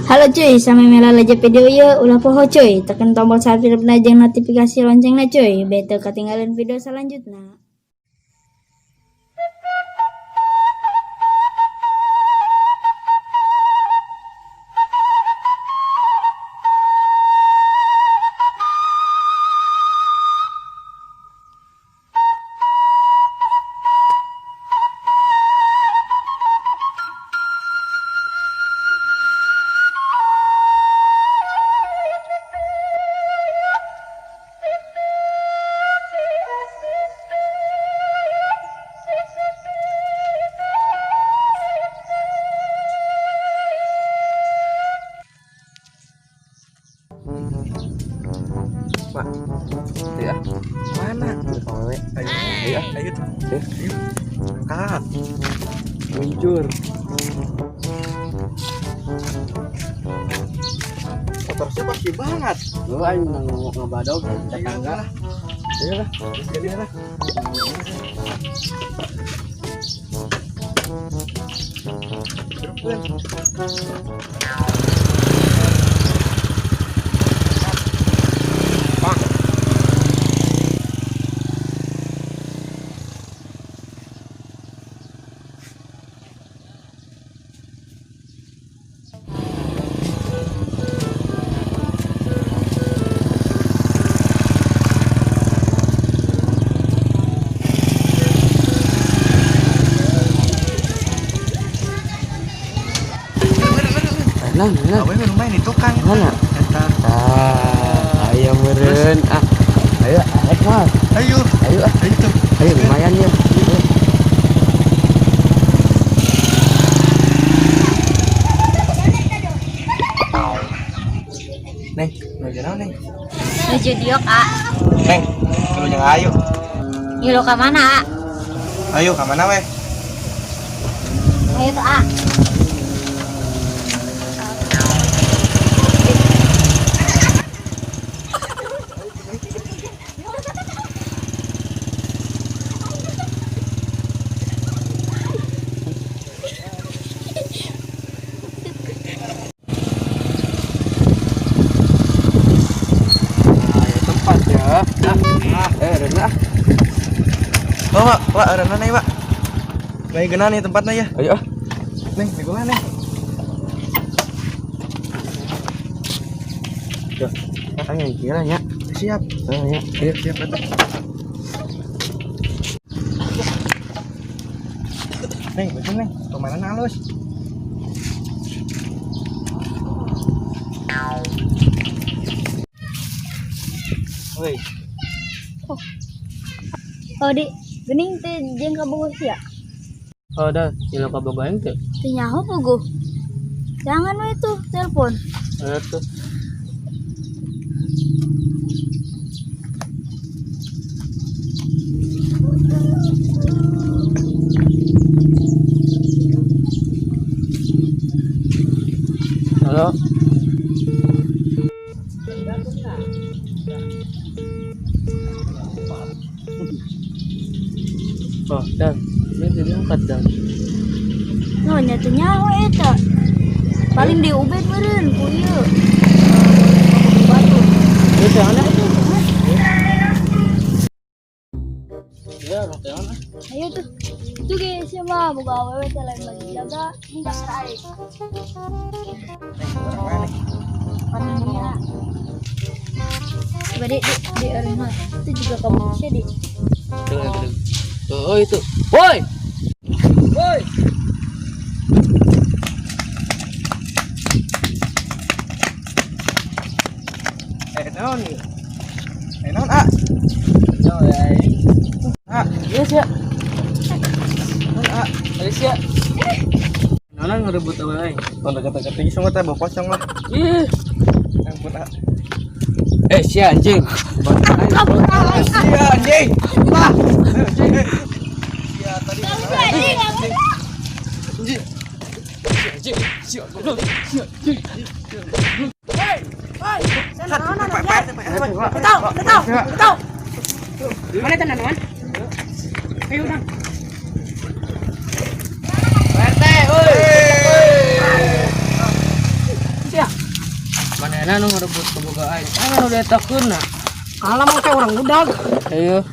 Halo cuy, sampai lalaja video ieu ulah poho cuy, tekan tombol subscribe na jeung notifikasi loncengna cuy, biar teu ketinggalan video selanjutnya. Pak, ya. Mana? Ayo, ayo, ayo, ayo. Angkat. Luncur. Motor siapa sih banget? Lu aing menang ngabadog tetangga. Ayo lah, jadi lah. Nah, nah. Awe lumayan di tukang. Mana? Entar. Ah, ayo meureun. Ah. Ayo, arek mah. Ayo, Ayo ah. ayo tuh. Ayo lumayan ya. Neng, nuju naon, Neng? Nuju diok, A. Neng, nuju ayo. Ngilu ka mana, A? Ayo, ka mana weh? Ayo tuh, A. Ayo tempat ya. Ah, eh, ah. Oh, Pak, Pak, ada nih, Pak. Lagi gena nih tempatnya ya. Ayo ah. Neng, minggu neng. Tuh. Ayo kira nya. Siap. Ayo nya. Ayo, siap, betul. Neng, betul, Neng. Kemana halus? Woi, Oh di, gening teh jeung kabogoh sia. Oh, dah, ngilu ka bogo aing teh. Teu nyaho bogoh. Jangan we tuh telepon. Ayo tuh. Halo. Oh, Dan, ini jadi angkat, Dan. No, nya teu nyaho eta. Paling di ubed meureun ku ieu. Batu. Ini jangan ya. Ya, jangan. Ayo tuh. Tuh guys, siapa boga awewe teh lain baju jaga, ini kamar aing. Neng, orang mana nih? Paningnya. Coba di arena. Itu juga kamu bisa di. Tuh, tuh. Oh, itu. Woi. Woi. Eh, naon nih? Eh, naon, ah? Ah, Iya, sih. naon, ah? Ayo sih. Naon ngerebut awewe aing? Tanda kata tinggi semua teh bawa pocong lah. Ih. Ampun, ah. Eh, sia anjing. Sia anjing. Lah. Sia tadi. Anjing, Anjing. Anjing. Sia goblok. Sia anjing. Tahu, Mana tenan, Ayo, udah. RT, oi. Sia. Ayana nu ngarebut kaboga aing. Aya nu dietakeunna. Kalah mah teh urang udag. Ayo.